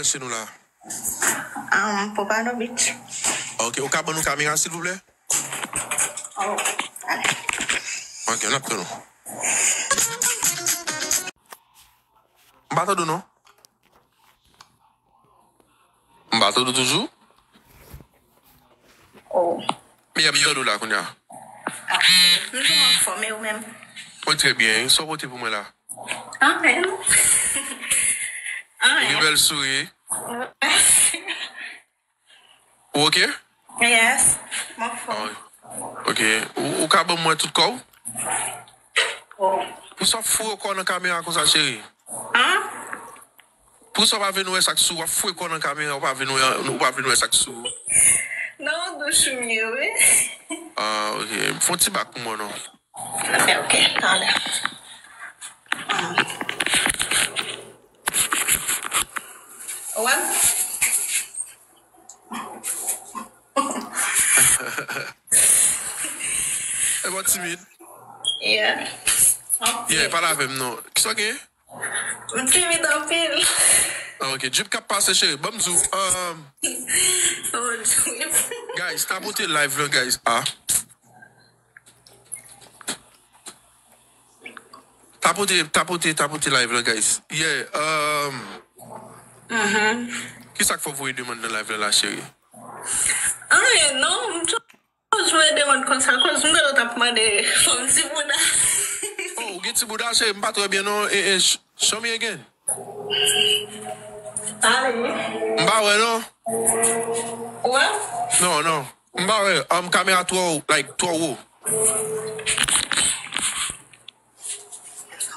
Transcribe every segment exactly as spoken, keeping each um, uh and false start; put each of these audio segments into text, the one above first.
chèche nou la? Um, Pompano Beach. Ok, ou ka ban nou kamera, silvouplè? Oh, ale. Ok, n ap tann ou. M pa tande w, non. M pa tande w toujou. Oh. Men m tande w la kounye a. Ah, m toujou anfòm, e ou menm? Mwen trè byen. Sa w pote pou mwen la? Anyen. Ou gen bèl souri. Mèsi. Ou ok? Yes. M anfòm. Ah, ok. Ou, ou ka ban mwen tout kò w? Oh. Poukisa w foure kò w nan kamera konsa, cheri? Hein? Poukisa w pa vin wè sa k sou ou? W ap foure kò w nan kamera, ou pa vin wè, ou pa vin wè sa k sou ou. Non, douch ou ye, wi. Ah, ok. Fè yon ti bak pou mwen, non. Ok, ok, talè. Ou wè m? E pa w timid? Yeah. Yeah, pale avè m non. Kisa w gen? M timid anpil. Ah, ok. Drip k ap pase, cheri. Ban m di w. Um, Oh, drip. Guys, tapote live lan, guys. Ah. Tapote, tapote, tapote live lan, guys. Yeah, um, Mhm. Kisa k fè w voye demann nan live lan la, cheri? Anyen, non, m toujou voye demann konsa, koz m te t ap mande fòm ti bouda. Oh, ou gen ti bouda, cheri? M pa t wè byen, non. E, e, sh-, show me again. Ale. M pa wè, non. Ou wè? Non, non. M pa wè, um, kamera twò, like, twò wo.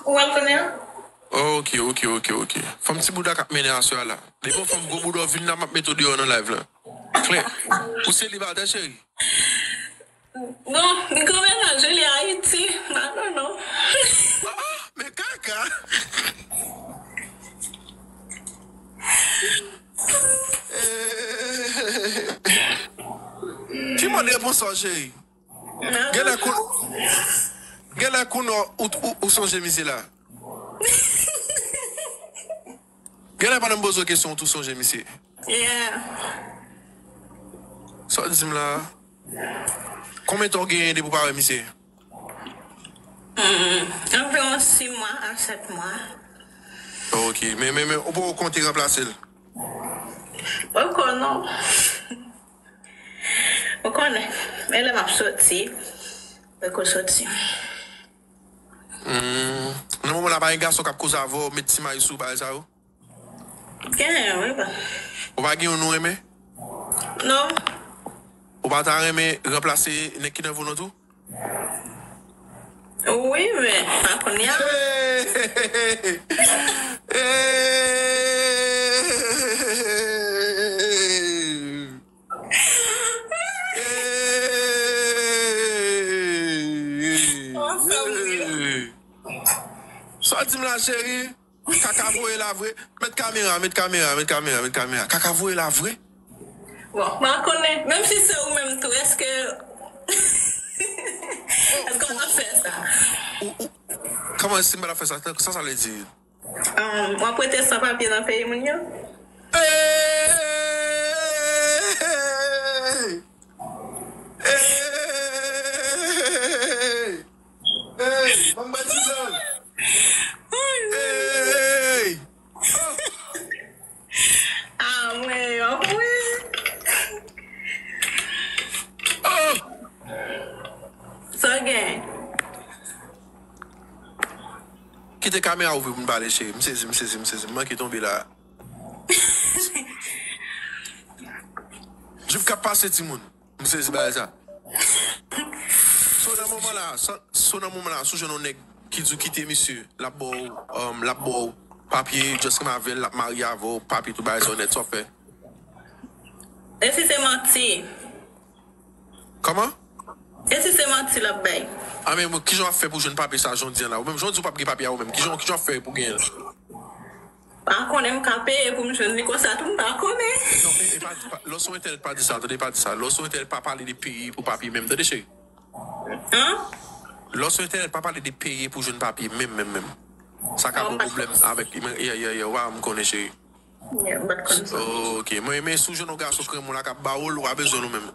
Ou wè l kounye a? Ok, ok, ok, ok. Fòm ti bouda k ap mennen aswè a la. Depi yon fòm gwo bouda w vin la, m ap mete w deyò nan live lan. Klè. Ou selibatè, cheri? Bon, m gen mennaj, li Ayiti. M pa konn non. Ah, men kaka. Ki mòd repons sa, cheri? Genlè kou, genlè kou non, ou, ou, ou sonje misye la. Genlè pandan m poze w kesyon, ou tou sonje misye. Yeah. Sa w di m la? Konbyen tan w genyen depi w pa wè misye? Hmm, anviwon sis mwa a sèt mwa. Ok, men, men, men, ou poko konte ranplase l? Poko non. Ou konnen, e lè m ap soti, poko soti. Hmm, nan moman la, pa gen gason k ap koze avè w, met ti may sou bagay sa yo? Genyen, wi, pa. Ou pa gen youn ou renmen? Non. Ou pa ta renmen ranplase nèg ki nan vi w lan tou? Wi, men pa kounye a. Hey! Hey! Hey! Sa w di m la, cheri? Kaka voye la vre. Met kamera, met kamera, met kamera, met kamera. Kaka voye la vre. Bon, m pa konnen. Menm si se ou menm tou, èske, èske w ap fè sa? Ou, ou, kòman si m pa t ap fè sa? Sa sa vle di? Um, w ap rete san papye nan peyi moun yo? Hey! Hey! Hey! Ban m batizan! Hey! Ah, mwen, anpwen. Oh! Sa w gen? Kite kamera ouvri pou n pale, cheri. M sezi, m sezi, m sezi. M manke tonbe la. Drip k ap pase, timoun. M sezi bagay sa. So, nan moman la, sa, so, nan moman la, si w jwenn yon nèg ki di w kite misye, l ap ba w, um, l ap ba w papye, just renmen avè l, l ap marye avè w, papye, tout bagay sa w nèt, sa w ap fè? E si se manti? Kòman? E si se manti l ap bay? A, men, bon, kijan w ap fè pou jwenn papye sa jodi a la? Ou menm, jodi w p ap gen papye a ou menm. Kijan, kijan w ap fè pou genyen l? Pa konnen, m ka peye pou m jwenn li konsa tou, m pa konnen. Non, e, e pa, pa, lè w sou entènèt, pa di sa, tande, pa di sa. Lè w sou entènèt, pa pale de peye pou papye menm, tande, cheri. An? Lè w sou entènèt, pa pale de peye pou jwenn papye menm, menm, menm. Sa ka ba w pwoblèm avèk, yeah, yeah, yeah, wa, m konnen, cheri. Yeah, m pa t konn sa. Ok, mwen, men si w jwenn yon gason k renmen w la k ap ba w l, ou pa bezwen l ou menm.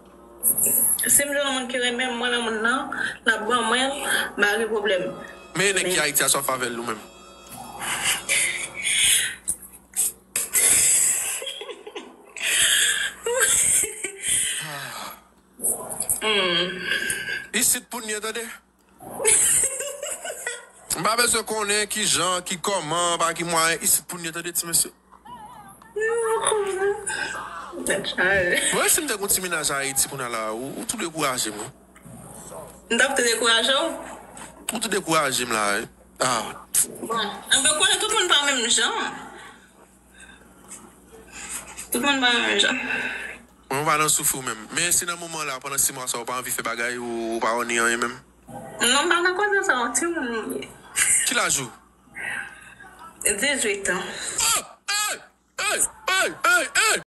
Si m jwenn yon moun ki renmen m, mwen renmen moun nan, l ap ban mwen l, m pa gen pwoblèm. Men nèg ki Ayiti a, sa w fè avè l ou menm. Isit pou n ye, tande. M pa bezwen konnen ki jan, ki kòman, pa ki mwayen, isit pou n ye, tande, ti mesye. Mwen, si m te gen yon ti mennaj Ayiti kounye a la, ou, ou tou dekouraje m, wi. M t ap tou dekouraje w. Ou tou dekouraje m la, wi. Ah. Bon, anben, konnen tout moun pa menm jan. Tout moun pa menm jan. Mwen, m pa nan soufri w menm. Men si nan moman la, pandan sis mwa sa, ou pa anvi fè bagay, ou, ou pa anvi anyen menm. Non, m pa nan koze sa, yon timoun m ye. Ki laj ou? Dizuit an. Oh! Hey! Hey! Hey! Hey! Hey!